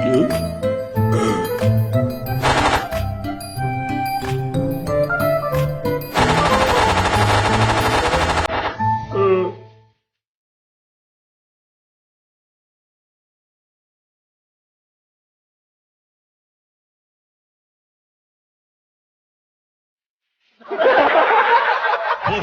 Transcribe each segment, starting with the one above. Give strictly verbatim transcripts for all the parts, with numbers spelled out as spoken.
بۇ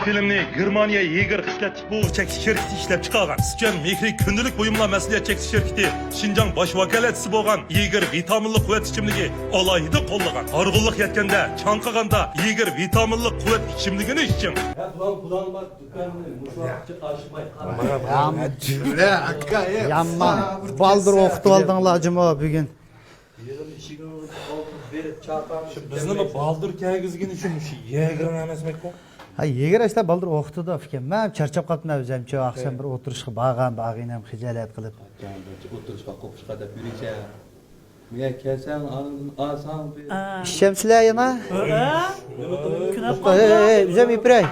فىلىمنى گېرمانىيە يېگېر خىسلەتلىك بوۋا چەكلىك شىركىتى ئىشلەپ چىقارغان. سىچۈەن مېھرى كۈندىلىك بۇيۇملار مەسئۇلىيەت چەكلىك شىركىتى شىنجاڭ باش ۋاكالەتچىسى بولغان يېگېر ۋىتامىنلىق قۇۋۋەت ئىچىملىكى ئالاھىدە قوللىغان. ھارغىنلىق يەتكەندە، چاڭقىغاندا يېگېر ۋىتامىنلىق قۇۋۋەت ئىچىملىكىنى ئىچىڭ. ھە، بۇلار، بۇلار بار، دۇكاننى مۇشۇ ۋاقىتقىچە ئاچماي قالدى. يامان. بالدۇر ئوقۇتۇۋالدىڭلار جۇمۇ بۈگۈن. يىغىن ئىشىكىنى ئالدىن بېرىپ چاقىرىمىز. شۇ بىزنىمۇ بالدۇر كەلگۈزگىنى شۇ، مۇشۇ يېگىرىڭ ئەمەسمىكۇ؟ ھە، يېگىر ئاشتا بالدۇر ئوقۇتىدۇ ئۇكام. مەن چارچاپ قاپتىمەن ئۆزۈمچۇ. ئاخشام بىر ئولتۇرۇشقا بارغان، بارغىنەم خىجالەت قىلىپ. ئولتۇرۇشقا، قوپۇشقا دەپ يۈرۈيسەن. مېگەر كەلسەڭ، ئاندىن ئالساڭ بىر. ئىچەمسىلەر يەنە؟ ھە؟ كۈنەپ قالدى. ئۆزۈم يېپىرەي.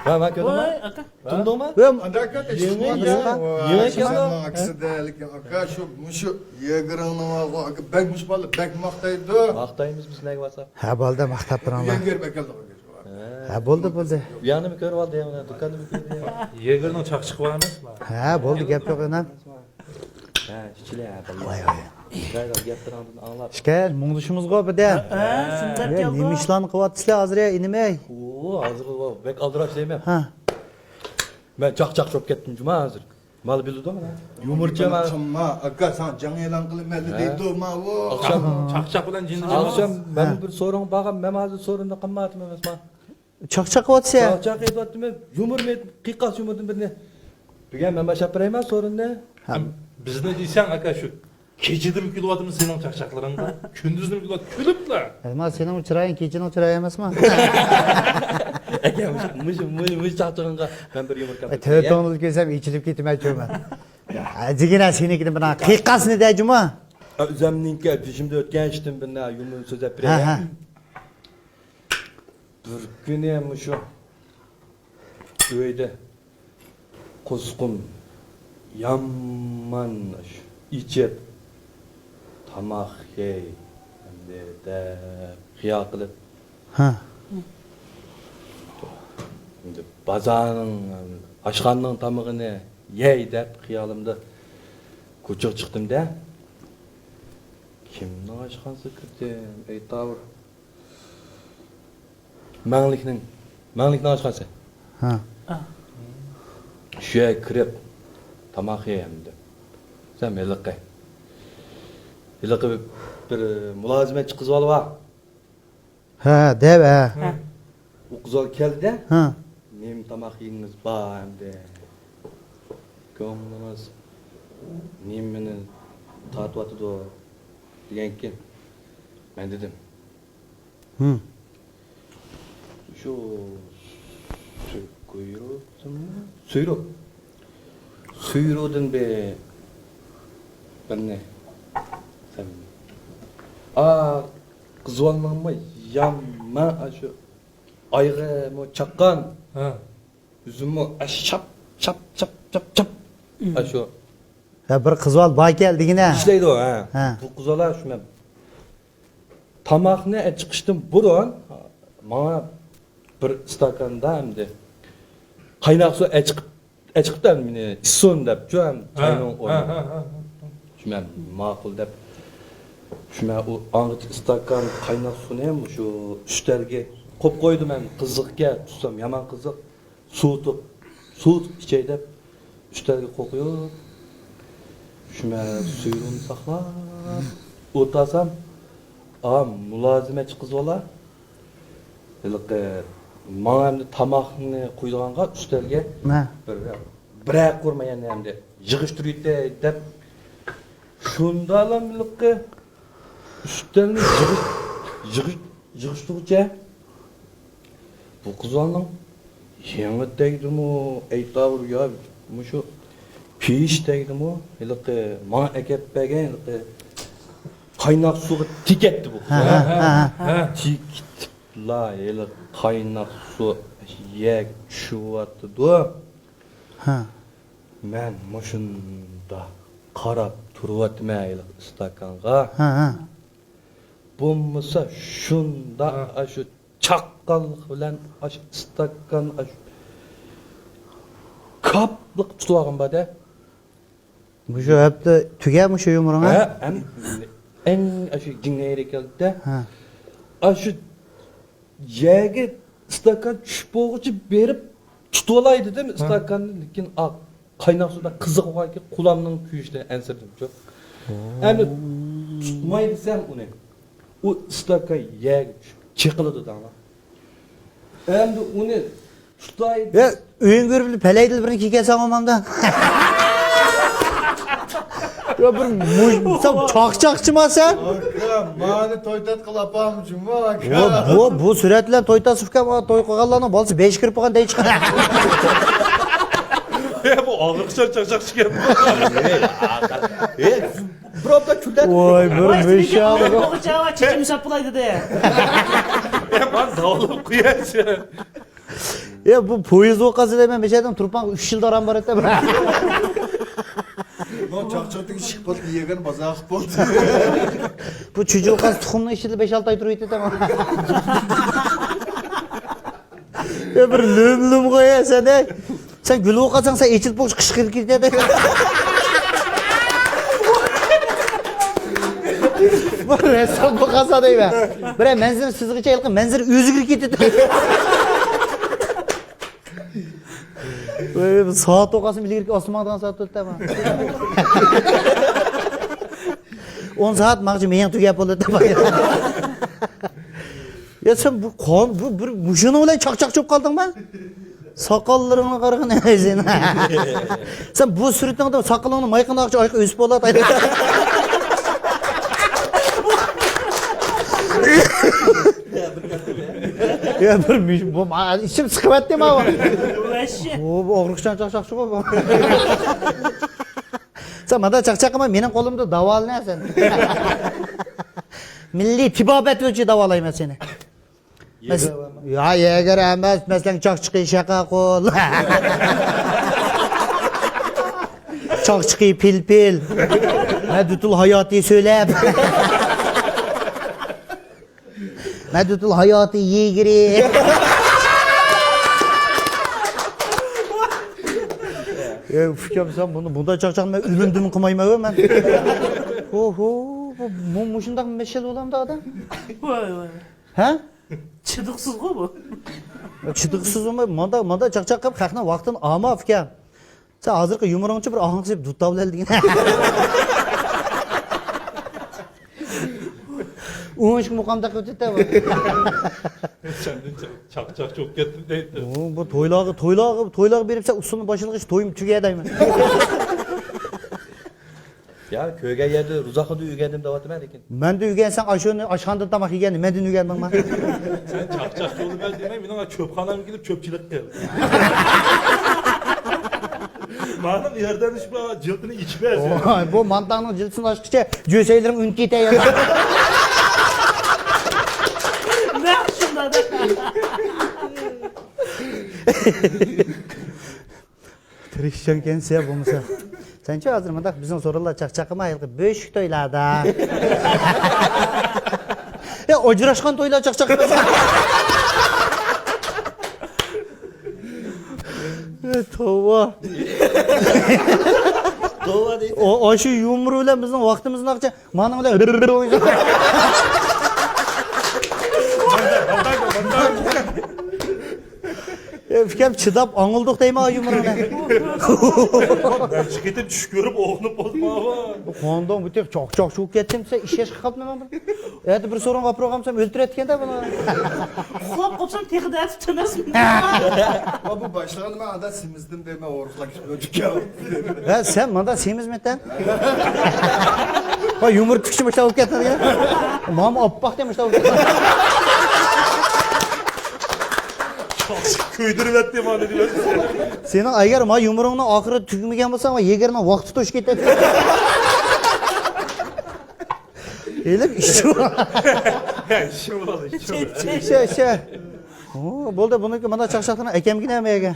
ۋە، ۋە، كۆردۈڭمۇ؟ ۋەي، ئاكا. تۇندۇڭمۇ؟ ۋە، يېڭى ئىكەن. يېڭى ئىكەن. ئاكىسىدە، لېكىن ئاكا شۇ، مۇشۇ يېگىرىڭنىڭ ئاكا بەك مۇشۇ بالىلار بەك ماختايدۇ. ماختايمىز بىز نەگە بارساق. ھە، بولدى، ماختاپ بېرىڭلار. يېگىر ئەكەلدى. ھە، بولدى، بولدى. بۇ يەرنىمۇ كۆرۈۋالدى، مانا دۇكاننىمۇ كۆردى. يېگىرنىڭ چاقچىقى بار ئەمەسمۇ؟ ھە، بولدى، گەپ يوق يەنە. ھە، ئىچىلە، ھە، بالىلار. ۋاي، ۋاي. چىرايلىق گەپلىرىڭدىن ئاڭلاپ. ئىكەن، مۇڭدىشىمىزغۇ بىردەم. ھە، ھە، شۇنداق يا، كەلدى. نېمە ئىشلارنى قىلىۋاتىسىلەر ھازىر، يا، ئىنىمەي؟ ئۇ، ھازىر بەك ئالدىراش دەيمەن. ھە. مەن چاقچاق بولۇپ كەتتىم جۇما ھازىر. مانا بىلىدۇ مانا. يۇمۇرچى مانا. قىلما، ئاكا، ساڭا جەڭ ئېلان قىلىمەن دەيدۇ، ماۋۇ. ئاخشام، چاقچاق بىلەن جىندىن. ئاخشام مەن بىر سورۇنغا بارغان، مەن ھازىر سورۇندا قالماياتىمەن ئەمەسما. چاقچاق قىلىۋاتىسەن. چاقچاق قىلىۋاتىمەن، يۇمۇر مېنى قىيقاس يۇمۇردىن بىرنى. بۈگۈن مەن باشلاپ بېرەيمەن سورۇننى. ھەم بىزنى دېسەڭ، ئاكا، شۇ كېچىدىمۇ كۈلۈۋاتىمىز سېنىڭ چاقچاقلىرىڭغا، كۈندۈزدىمۇ كۈلۈۋات، كۈلۈپلا. ئەمما سېنىڭ چىرايىڭ كېچىنىڭ چىرايى ئەمەسما؟ ئاكا، مۇشۇ، مۇشۇ، مۇشۇ، مۇشۇ چاقچىقىڭغا مەن بىر يۇمۇر كەلتۈرۈپ بېرەي. تۆتىڭنى كۆرسەم ئېچىلىپ كېتىمەن چۆمەن. ھە، جىگىنە سېنىڭكىدىن بىر قىيقاسنى دە جۇما. ئۆزۈمنىڭكى بېشىمدىن ئۆتكەن ئىشتىن بىر يۇمۇر سۆزلەپ بېرەي. ھە، ھە. بىر كۈنى مۇشۇ ئۆيدە قۇزغۇن يامان ئىچىپ، تاماق يەي ئەمدى دەپ خىيال قىلىپ. ھە. ئەمدى بازارنىڭ، ئاشخانىنىڭ تامىقىنى يەي دەپ خىيالىمدا كوچىغا چىقتىم-دە. كىمنىڭ ئاشخانىسىغا كىردىم؟ ئەيتاۋۇر. مەڭلىكنىڭ، مەڭلىكنىڭ ئاشخانىسى. ھە. شۇ يەرگە كىرىپ، تاماق يەيمەن دېدىم. سەن ھېلىقى، ھېلىقى بىر مۇلازىمەتچى قىز بالا بار. ھە، دەپ، ھە. ھە. ئۇ قىز بالا كەلدى-دە. ھە. نېمە تاماق يېگۈڭىز بار ئەمدى؟ كۆڭلىڭىز نېمىنى تارتىۋاتىدۇ؟ دېگەنكىن، مەن دېدىم. ھىم. شۇ سۈيرۇقتىنمۇ؟ سۈيرۇق. سۈيرۇقتىن بىر، بىرنى. ئا، قىزۋالنىڭمۇ يامان ئاشۇ ئايىغىمۇ چاققان. ھە. ئۆزىمۇ ئاش چاپ، چاپ، چاپ، چاپ، چاپ. ئاشۇ. ھە، بىر قىزۋال باركەن دېگىنە. ئىشلەيدۇ، ھە. ھە. بۇ قىزۋاللار شۇ مەن تاماقنى ئەچىقىشتىن بۇرۇن ماڭا بىر ئىستاكاندا ئەمدى قايناق سۇ ئەچىقىپ، ئەچىقىپتۇ ئەمدى مېنى ئىچسۇن دەپچۇ، ھە، تاينىڭ ھە، ئورنىدا. ھە، ھە، ھە. شۇ مەن ماقۇل دەپ، شۇ مەن ئۇ ئاڭغىچە ئىستاكان قايناق سۇنى شۇ ئۈستەلگە قويۇپ قويدۇم، مەن قىزىقكەن، تۇتسام يامان قىزىق. سوۋۇتۇپ، سوۋۇتۇپ ئىچەي دەپ، ئۈستەلگە قويۇپ، شۇ مەن سۈيرۇقنى ساقلاپ ئولتۇرسام، ئا، مۇلازىمەتچى قىز بالا، ھېلىقى ماڭا ئەمدى تاماقنى قويىدىغانغا ئۈستەلگە ھە. بىر، بىرەر قۇرما يەنە ئەمدى يىغىشتۇرۇۋېتەي دەپ، شۇنداقلا ھېلىقى ئۈستەلنى يىغىش-، يىغىش-، يىغىشتۇرغۇچە بۇ قىزلارنىڭ يېڭى تەگدىمۇ، ئەيتاۋۇر يا مۇشۇ پېيىش تەگدىمۇ، ھېلىقى ماڭا ئەكەپ بەرگەن ھېلىقى قايناق سۇغا تېگەتتى بۇ ھە، قىزلار. ھە، ھە، ھە. تېگىتىپلا ھېلىقى قايناق سۇ يەگە چۈشۈۋاتىدۇ. ھە. مەن مۇشۇنداق قاراپ تۇرۇۋاتىمەن ھېلىقى ئىستاكانغا. ھە، ھە. بولمىسا شۇنداق ھە. ئاشۇ چاققانلىق بىلەن ئاشۇ ئىستاكان ئاشۇ كاپلىق تۇتۇۋالغان بار-دە. مۇشۇ ھەپتە تۈگە مۇشۇ يۇمۇرۇڭ، ھە؟ ھە، ئەم-، ئەڭ ئاشۇ جىڭنەيرى كەلدى-دە. ھە. ئاشۇ يەرگە ئىستاكان چۈشۈپ بولغۇچە بېرىپ تۇتۇۋالاي دېدىم ھە. ئىستاكاننى، لېكىن ئا، قايناق سۇدا قىزىق بولغانكەن، قولۇمنىڭ كۆيۈشىدىن ئەنسىرىدىمچۇ. ئەمدى تۇتماي دېسەم ئۇنى، ئۇ ئىستاكان يەرگە چۈشۈپ چېقىلىدۇ دەڭلار. ئەمدى ئۇنى تۇتاي. يا، ئۆيۈڭگە بېرىپ پەلەيدىل بىرنى كىيگەنسەن ئۇمامدا. يا، بىر مۇ-، سەن چاقچاقچىما سەن؟ ئاكا، مانى توي تاتقىلى ئاپام جۇمۇ، ئاكا. بۇ، بۇ، بۇ سۈرەت بىلەن توي تاتسا ئۇكام، توي قىلغانلارنىڭ بالىسى بەش كىرىپ قالغان دەي چىقار. يا، بۇ ئاغرىقچان چاقچاقچىكەن. ئەي، بىر ھەپتە كۈندە ۋاي، بىر ۋاي، مىشاغ. بوغچا ۋە چېچىم ساپ بولاي دېدى. يا، مانا داۋالاپ قويايچۇ. يا، بۇ پويىز ئوقاسى دەيمەن، مىشەدىن تۇرپانغا ئۈچ يىل دارام بار ئەتە. بۇ چاقچاقتىكى ئىشىك پاتلى يېگەن بازار قىپ بولدى. بۇ چۈجە ئوقاسى تۇخۇمنىڭ ئىچىدە بەش-ئالتە ئاي تۇرۇۋېتىدۇ. يا، بىر لۆم-لۆم قويا سەن، ئەي. سەن گۈل بولۇپ قالساڭ، سەن ئېچىلىپ بولغۇچە قىشقىرىپ كېتىدۇ. بىر رەسسام بولۇپ قالسا دەيمەن. بىرەر مەنزىرە سىزغىچە ھېلىقى مەنزىرە ئۆزگىرىپ كېتىدۇ. ۋاي، بىر سائەت ئوقۇسام، ئىلگىرىكى ئاسماندا سائەت تۇرۇپتۇ. ئون سائەت ماڭچە مېيىڭ تۈگەپ بولىدۇ. يا سەن بۇ قان، بۇ بىر مۇشۇنىڭ بىلەن چاقچاقچى بولۇپ قالدىڭما؟ ساقاللىرىڭغا قارىغىن ئۆزۈڭ. سەن بۇ سۈرىتىڭدە ساقىلىڭنى مايقىناقچە ئايقى ئۆسۈپ بولاتايدۇ. يا بىر مىش-، بۇ ما-، ئىچىم سىقىۋەتتى ماۋۇ. بۇ، بۇ ئوغرىقچان چاقچاقچىغۇ بۇ. سەن مانداق چاقچاق قىلما، مېنىڭ قولۇمدا داۋالىنە سەن. مىللىي تېبابەت بويىچە داۋالايمەن سېنى. مەس-، يا، يەگەر ئەمەس، مەسىلەن، چاقچىقى شەقە قول. چاقچىقى پىلپىل. مەددىتۇل ھاياتى سۆلەپ. مەددىتۇل ھاياتى يېگىرى. ئەي، ئۇكام، سەن بۇنى، بۇنداق چاقچاقنى مەن ئۆلۈمدىن قىلمايمەن مەن. ھو، ھو، بۇ، بۇ، مۇشۇنداق مەشھۇر بولامدۇ ئادەم؟ ۋاي، ۋاي. ھە؟ چىدىغۇسىزغۇ بۇ. چىدىغۇسىز بولماي، ماندا، ماندا چاقچاق قىلىپ، خەقنىڭ ۋاقتىنى ئالما، ئۇكام. سەن ھازىرقى يۇمۇرۇڭچە بىر ئاھاڭ سېلىپ دۇتاۋ بىلەن دېگەن. ئوڭۇشقا مۇقام تاقىۋېتىپتۇ. سەندىن چاق-، چاقچاق چوق كەتتىم دەيتتى. ئۇ، بۇ تويلارغا، تويلارغا، تويلارغا بېرىپ سەن ئۇسسۇلنى باشلىغىچە تويۇم تۈگەي دەيمەن. يا، كۆرگەن يەردە رۇزاقىدا ئۆگەندىم دەۋاتىمەن لېكىن. مەندىن ئۆگەنسەڭ، ئاشۇنى ئاشخانىدا تاماق يېگەننى مەندىن ئۆگەندىڭما؟ سەن چاقچاق يولى بىلەن دېمەي، مېنىڭ چۆپخانامغا كېلىپ چۆپچىلىك قىل. مانا ياردەملىشىپ جىلتىنى ئېچىپ بەرسە. ۋاي، بۇ مانتاڭنىڭ جىلتىسىنى ئاچقىچە جۆسەيلىرىڭ ئۈنۈپ كېتەي. نەق شۇنداق. تىرىشچانكەنسىز يا بولمىسا. سەنچۇ ھازىر مۇنداق بىزنىڭ سورۇنلار چاقچاق قىلما، ھېلىقى بۆشۈك تويلاردا. يا ئاجراشقان تويلار چاقچاق قىلمىسا. توۋا. توۋا دەيدۇ. ئاشۇ يۇمۇر بىلەن بىزنىڭ ۋاقتىمىزنى ئاقچە. مانىڭ بىلەن. ئە، ئۇكام چىداپ ئاڭلىدۇق دەيمەن يۇمۇرۇڭنى. نەچچە قېتىم چۈش كۆرۈپ ئوخنۇپ بولدۇم. بۇ قانداق بۇ تېخى چاقچاق چۈشۈپ كەتتىم دېسە ئىش ياشقا قاپتىمەن بۇ. ئەتە بىر سورۇنغا ئاپىرىپ قالسام ئۆلتۈرەتتىكەن-دە بۇنى. ئۇخلاپ قاپسام تېخى دەتىپتىمەس. بۇ باشلىغاندا مەن ئادا سېمىزدىم دەيمەن، ئورۇقلاپ كېتىپ ئۆلۈپ كەلدىم. ھە، سەن ماندا سېمىزمىتەن؟ ۋاي، يۇمۇر تىكىشى مۇشتا بولۇپ كەتتىڭ يا. ماما ئاپئاق دە مۇشتا بولۇپ كەتتىڭ. كۆيدۈرۈۋەتتى مانا دېمەكچى. سېنىڭ ئەگەر ما يۇمۇرۇڭنىڭ ئاخىرى تۈگىمىگەن بولسا، ما يېگىرنىڭ ۋاقتى توشۇپ كېتەتتى. ھېلىم ئىشچى بار. ئىشچى بار، ئىشچى بار. شە، شە. ئو، بولدى، بۇنىڭكى مانا چاقچاقلىرىنى ئەكەمگە نېمە يەرگە؟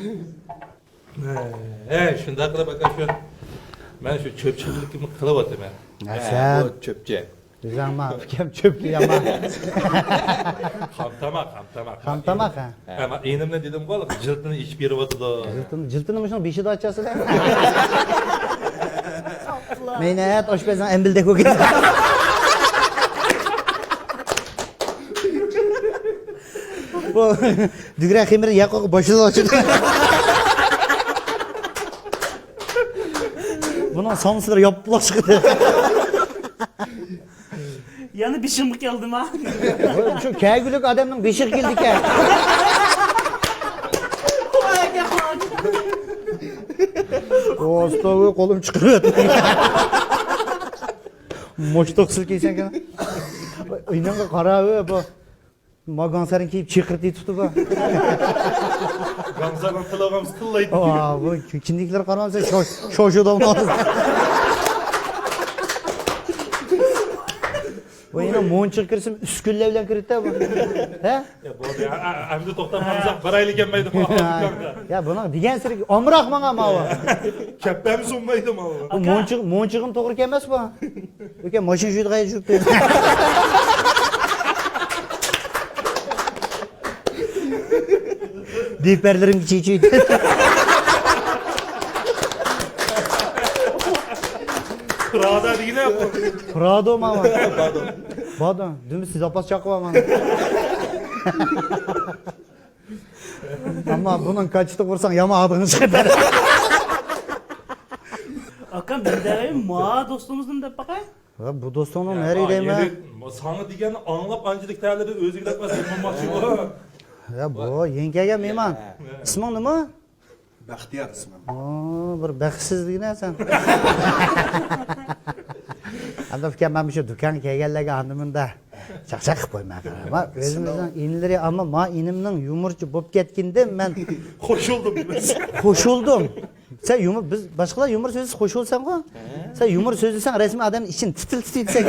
ھەي، شۇنداق قىلىپ، ئاكا، شۇ، مەن شۇ چۆپچىلىكىمنى قىلىۋاتىمەن. ھە، ھە، سەن. بۇ چۆپچى. ئۆزۈڭ ما، ئۇكام، چۆپكە يامان. خام تاماق، خام تاماق. خام تاماق، ھە. ھە، ما ئىنىمنى دېدىمغۇ، جىلتىنى ئېچىپ بېرىۋاتىدۇ. جىلتىنى، جىلتىنى مۇشۇنىڭ بېشىدا ئاچاسىز-دە. مەينەت، ئاشپەزنىڭ ئەمبىلدەك بولۇپ كېتىدۇ. بۇ دۈگرە خېمىرى ياقۇققا باشلىدى. بۇنىڭ سامسىلىرى ياپلاق چىقتى. يەنە بېشىمغا كەلدىما؟ شۇ كەلگۈلۈك ئادەمنىڭ بېشىغا كېلىدىكەن. ئوستوۋى قولۇم چىقىرىۋەتتى. مۇشتۇق سىلكىيسەن كەن. ئىنىڭغا قاراۋە بۇ. ما گاڭسارىڭ كىيىپ چېقىرتى تۇتۇپ. گاڭسارنىڭ تىلىغا تىللايدۇ. ئا، بۇ كىندىكلەر قارىمامسەن، شو-، شوشۇ دومناڭ. بۇ يەنە مونچىغا كىرسىمۇ ئۈسكۈنلەر بىلەن كىرىدۇ بۇ. ھە؟ يا، بولدى. ئە-، ئە-، ئەمدى توختاپ قالمىساق، بارايلى كەلمەيدۇ. يا، بۇنىڭ دېگەنسېرى ئامراق ماڭا ماۋۇ. كەپپەم سۇنمايدۇ ماۋۇ. بۇ مونچىغا، مونچىغىمۇ توغرا كەلمەس بۇ. ئۆكە، ماشىنا يۈرىدىغان يەر يۈرۈپتۇ. دىپەرلىرىم چېچىۋېتىپ. پرادا دېگىنە بۇ. پرادو ماما. بادو. بادو. دۈمبىسى زاپاس چاقىۋالماڭ. ئەمما بۇنىڭ كاچىتىغا ئۇرساڭ يامان ئادىڭى چىقىدۇ. ئاكام، بىر دەۋەي ما دوستىمىزنى دەپ باقاي. ۋە بۇ دوستۇڭنىڭ يا، نەرى ما دەيمەن؟ يېنى، ما ساڭا دېگەننى ئاڭلاپ ئانچىلىك تەلىپى ئۆزىگە دەپ قالسا يېمىماقچىغۇ. يا، بۇ يېڭى كەلگەن مېھمان. يا. ئىسمىڭ نېمە؟ بەختىيار ئىسمىم. ئو، بىر بەختسىز دېگىنە سەن. ئەمدى ئۇكام، مەن مۇشۇ دۇكانغا كەلگەنلەرگە ئاندا مۇندا چاقچاق قىلىپ قويماي قارا. ما، ئۆزىمىزنىڭ ئىنىلىرى، ئەمما ما ئىنىمنىڭ يۇمۇرچى بولۇپ كەتكىنىدىن مەن قوشۇلدۇم. قوشۇلدۇم. سەن يۇمۇر، بىز باشقىلار يۇمۇر سۆزلىسە قوشۇلساڭغۇ. ھە. سەن يۇمۇر سۆزلىسەڭ رەسمىي ئادەمنىڭ ئىچىنى تىتىلدىتىسەن.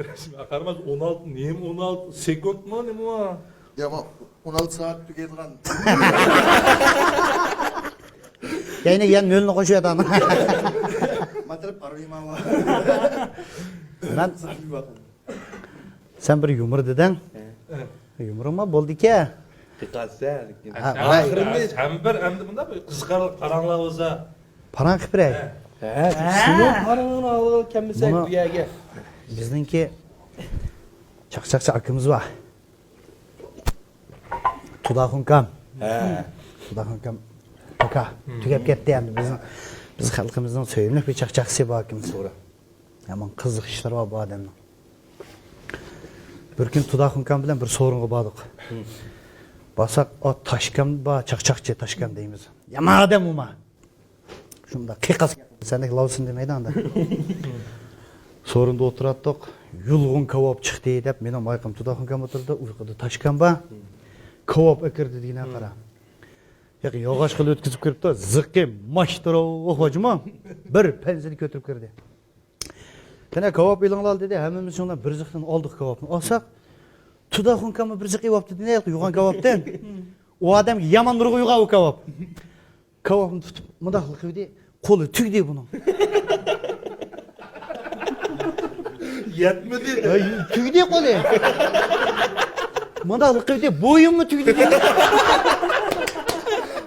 رەسمىي قارىماز، ئون ئالتە، نېمە ئون ئالتە سېكۇنتمۇ، نېمە؟ يا، ما، ئون ئالتە سائەت تۈگەيدىغان. يەنە، يەنە نۆلنى قوشۇۋېتىڭ. ماتىرىپ ئارمىيما. مەن سەن بىر يۇمۇر دېدىڭ. ھە. يۇمۇرۇڭما بولدىكەن. دىققەتسە. ھە، ھە، ھە. ئاخىرىنى سەن بىر ئەمدى مۇنداق بىر قىزىقارلىق پاراڭلار بولسا. پاراڭ قىلىپ بېرەي. ھە. ھە، شۇنىڭ پاراڭىنى ئاڭلىغىلى كەلمىسەك بۇ يەرگە. بىزنىڭكى چاقچاقچى ئاكىمىز بار. تۇداخۇنكام. ھە. تۇداخۇنكام ئاكا. تۈگەپ كەتتى ئەمدى. بىزنىڭ، بىز خەلقىمىزنىڭ سۆيۈملۈك بىر چاقچاقچىسى بار ئاكىمىز. توغرا. يامان قىزىق ئىشلىرى بار بۇ ئادەمنىڭ. بىر كۈنى تۇداخۇنكام بىلەن بىر سورۇنغا باردۇق. بارساق، ئا، تاشكام بار، چاقچاقچى تاشكام دەيمىز. يامان ئادەم ئۇما. شۇنداق قىيقاس، سەندەك لاۋسىن دېمەيدۇ ئاندا. سورۇندا ئولتۇراتتۇق. يۇلغۇن كاۋاپ چىقتى دەپ، مېنىڭ مايقىم تۇداخۇنكام ئولتۇرىدۇ، ئۇيقىدا تاشكام بار. كاۋاپ ئەكىردى دېگىنە قارا. ياقى ياغاچ خىلى ئۆتكۈزۈپ كىرىپتۇ. زىقى ماشتىرا ئوخ جۇمۇ. بىر پەنجىنى كۆتۈرۈپ كىردى. قېنى، كاۋاپ ئېلىڭلار دېدى. ھەممىمىز شۇنداق بىر زىقتىن ئالدۇق كاۋاپنى. ئالساق، تۇداخۇنكاممۇ بىر زىق ئېۋاپتۇ دېدى، يوغان كاۋاپتىن. ئۇ ئادەمگە يامان نۇرغۇن يوغان ئۇ كاۋاپ. كاۋاپنى تۇتۇپ، مۇنداق قىلدى، قولى تۈگدى بۇنىڭ. يەتمىدى. ئەي، تۈگدى قولى. مۇنداق قىلدى، بويۇممۇ تۈگدى دېدى.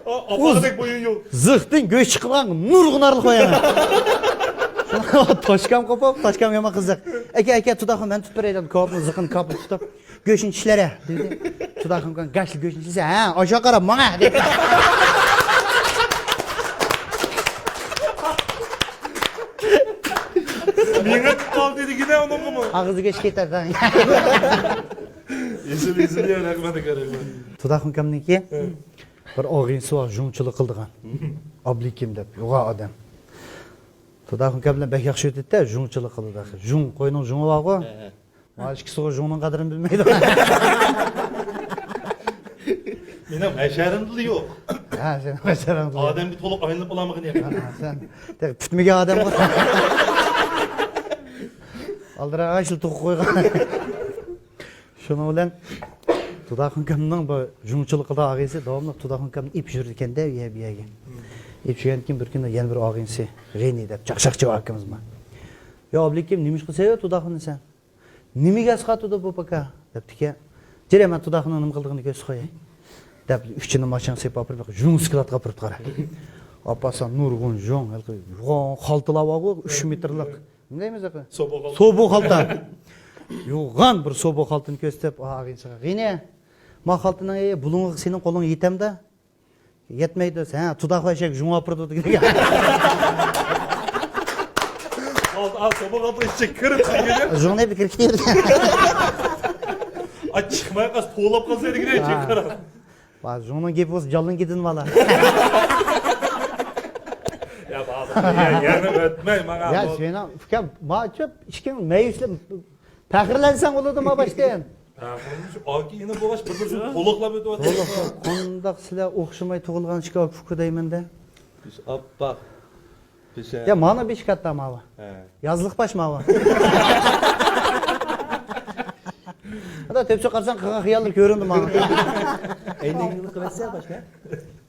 ئا-، ئاپاردەك بويۇڭ يوق. زىختىن گۆش چىقىدىغان نۇرغۇن ئارىلىق قويىمەن. تاشكام قوپۇپ، تاشكام يامان قىزىق. ئەكە، ئەكە، تۇداخۇن، مەن تۇتۇپ بېرەي دەپ، كاۋاپنىڭ زىقىنى كاپىغا تۇتۇپ، گۆشنى چىشلەرە دېدى. تۇداخۇنكام گاشلا گۆشنى چىشلىسە، ھە، ئاشۇ قاراپ ماڭا دېدى. مېڭە تۇتۇپ قالدى دېگىنە ئۇنىڭغىمۇ. ئاغزىغا گۆش كېتەر. ئېسىل، ئېسىل، يا، رەھمەت، ئاكا، رەھمەت. تۇداخۇنكامنىڭكى بىر ئاغىنىسى بار، ژۇڭچىلىق قىلىدىغان. ئابلىكىم دەپ، يوغان ئادەم. تۇداخۇنكام بىلەن بەك ياخشى ئۆتىدىتتە، ژۇڭچىلىق قىلىدۇ. ژۇڭ، قوينىڭ ژۇڭى بارغۇ. ھە، ھە. ما ئىككىسىغۇ ژۇڭنىڭ قەدرىنى بىلمەيدۇ. مېنىڭ ھەشەرەمدىلا يوق. ھە، سېنىڭ ھەشەرەڭدىلا يوق. ئادەمگە تولۇق ئايلىنىپ بولالمىغان يەر. ھە، سەن تېخى پۈتمىگەن ئادەمغۇ. ئالدىراش تۇغۇپ قويغان. شۇنىڭ بىلەن تۇداخۇن ئاكامنىڭ بۇ جۇڭچىلىقىدا ئاغىنىسى داۋاملىق تۇداخۇن ئاكامنى ئېلىپ يۈرىدىكەن-دە، ئۇ يەر، بۇ يەرگە. ئېلىپ يۈرگەندىن كېيىن بىر كۈنى يەنە بىر ئاغىنىسى غېنى دەپ، چاقچاقچى ئاكىمىز بار. يا ئابلىكىم، نېمىشقا سېۋىۋەت تۇداخۇننى سەن؟ نېمىگە ئەسقاتىدۇ بۇ پاكا؟ دەپتىكەن. جېرى، مەن تۇداخۇننىڭ نېمە قىلىدىغىنىنى كۆرسىتىپ قوياي. دەپ، ئۈچىنى ماشىنىغا سېلىپ ئاپىرىپ، جۇڭ سكلاتقا ئاپىرىپتۇ، قارا. ئاپارسام نۇرغۇن جۇڭ، ھېلىقى يوغان خالتىلار بارغۇ، ئۈچ مېتىرلىق. نېمە دەيمىز ئاخىر؟ سوبو خالتا. سوبو خالتا. يوغان بىر سوبو خالتىنى كۆرسىتىپ، ئاغىنىسىغا، غېنى، ما خالتىنىڭ، ئەي، بۇلۇڭىغا سېنىڭ قولۇڭ يېتەمدۇ؟ يەتمەيدۇ، ھە، تۇداخۇ ئەشەك جۇڭ ئاپىرىدۇ دېگەن. خالتا، ئا، سوبو خالتا ئىچىگە كىرىپ چىقىدۇ. جۇڭ نەدە كىرىپ كېتىدۇ؟ ئا، چىقماي قالسا، توۋلاپ قالسا دېگەن ئىچىگە كىرىپ. ۋاي، جۇڭنىڭ گېپى بولسا، جالنىڭ گېپىدىن بالا. يا، بابا، يا، يەنە ئۆتمەي ماڭا. يا، سېنىڭ ئۇكام، ما چۆپ، ئىچكىڭ مەيۈسلەپ پەخىرلەنسەڭ بولىدۇ، ما باشتىن. پەخىرلىنىش، ئاكا ئىنى بولغاچ، بىر-بىرسىنى قولۇقلاپ ئۆتۈۋاتىدۇ. قولۇق، قانداق سىلەر ئوخشىماي تۇغۇلغان ئىككى ئاكا-ئۇكا دەيمەن-دە. بىز ئاپپاق. بىز، يا، مانا بېشى كاتتا ماۋۇ. ھە. يازلىق باش ماۋۇ. ئادا تۆپسە قارىساڭ، قىلغان خىياللىرى كۆرۈندى ماڭا. ئەينەكنى قىلىۋەتسە باشقا.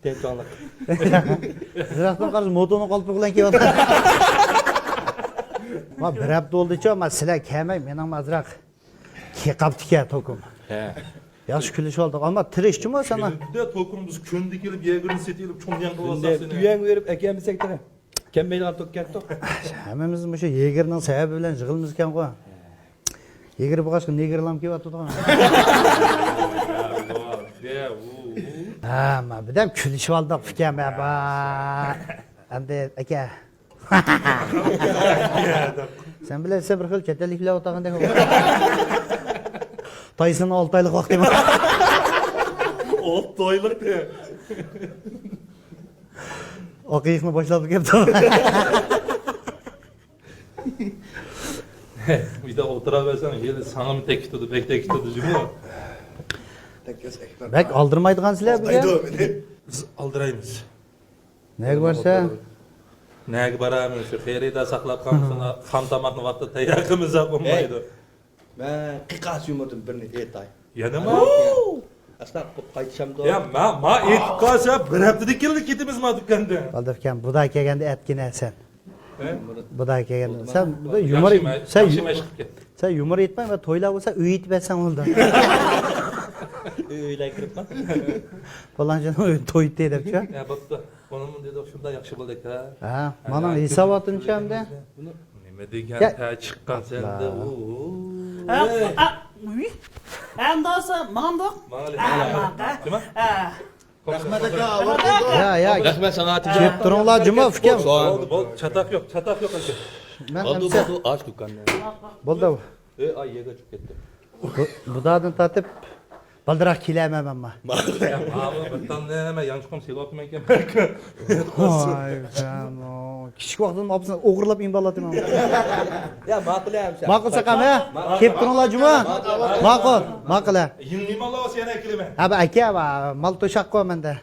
تەنچاڭلىق. يىراقتىن قارىسا، موتونىڭ قالپىقى بىلەن كېلىۋاتىدۇ. ما، بىر ھەپتە بولدىچۇ، ما، سىلەر كەلمەي، مېنىڭ ئازراق كېقىپتىكەن توكۇم. ھە. ياخشى كۈلۈشۈۋالدۇق، ئەمما تىرىشچىمۇ سانا. كۈندە توكۇم، بىز كۈندە كېلىپ، يەگىرنى سېتىۋېلىپ، چوڭ يەڭ قىلىۋاتساق سېنى. تۈيەڭ بېرىپ ئەكەلمىسەك تېخى. كەلمەيدىغان توك كەتتۇق. ھەممىمىز مۇشۇ يېگىرنىڭ سەۋەبى بىلەن يىغىلىمىزكەنغۇ. يېگىر بولغاچقا نېگىرلام كېلىۋاتىدىغۇ. ھە، ما، بىردەم كۈلۈشۈۋالدۇق ئۇكام، ھە، با. ئەمدى ئاكا. سەن بىلەن سەن بىر خىل چەت ئەللىك بىلەن ئولتۇرغاندەك. تايسون ئالتە ئايلىق ۋاقتى بار. ئالتە ئايلىق دە. ئاق ئېيىقنى باشلاپ كەپتۇ. ئۆيدە ئولتۇراۋەرسەڭ، يەنە ساڭىمۇ تەگكىتىدۇ، بەك تەگكىتىدۇ جۇمۇ. بەك ئالدىرىمايدىغان سىلەر بىزگە. بىز ئالدىرايمىز. نەگە بارسا؟ نەگە بارامىز؟ شۇ خېرىدار ساقلاپ قالمىسۇن، خام تاماقنى ۋاقتىدا تەييار قىلمىساق بولمايدۇ. مەن قىقاس يۇمۇردىن بىرنى ئېيتاي. يەنىمۇ؟ ئەسلا قايتىشامدۇ؟ يا، ما، ما ئېيتىپ قالسا، بىر ھەپتىدىن كېيىن كېتىمىز ما دۇكاندىن. بالدۇر ئاكام، بۇدا كەلگەندە ئەتكىنە سەن. ھە؟ بۇدا كەلگەندە. سەن بۇدا يۇمۇر، ياخشى، سەن ياخشى يۇ-، مەشىق قىلغان. سەن يۇمۇر ئېيتماي، ما تويلار بولسا ئۆي ئېيتىپ بەرسەڭ بولدى. ئۆيلەر كىرىپما؟ پالانچىنىڭ ئۆيى توي ئېتتى دەپچۇ. يا، بوپتۇ. ئۇنىمۇ دېدۇق، شۇنداق ياخشى بولدى ئاكا. ھە، مانا ھېساباتىمچە ئەمدى. نېمە دېگەن تە چىققان سەندە، ئۇ. ھە، ئۇي. ئەمدى ئالسا ماڭدۇق. ماڭلى. ھە، ماڭدۇق. نېمە؟ ھە. رەھمەت ئاكا، ئاۋات بولدۇق. يا، يا. رەھمەت ساڭا، تىجارەت. كېلىپ تۇرۇڭلار، جۇما ئۇكام. بولدى، بولدى، چاتاق يوق، چاتاق يوق ئاكا. مەن بولدى، ئەمسە بولدى، ئاچ دۇكاننى. بولدى. ئەي، ئاي، يەرگە چۈشۈپ كەتتى. بۇ، بۇدادىن تارتىپ بالدىراق كېلەمەن مەنمۇ. يا، ماۋۇ بىر تال نېمە، يانچۇقۇم سېلىۋاتىمەنكەن. ۋاي، جانىم. كىچىك ۋاقتىدىن ئاپىسىنى ئوغرىلاپ ئېمىپ ئالاتتىم. يا، ماقۇل يا، ھەمشە. ماقۇل ساقام، ھە؟ ماقۇل. كېلىپ تۇرۇڭلار جۇما. ماقۇل. ماقۇل، ھە. يېڭى مېھمانلار بولسا يەنە كېلىمەن. ھە، بە، ئاكا، بە، مال توشاققۇ مەندە.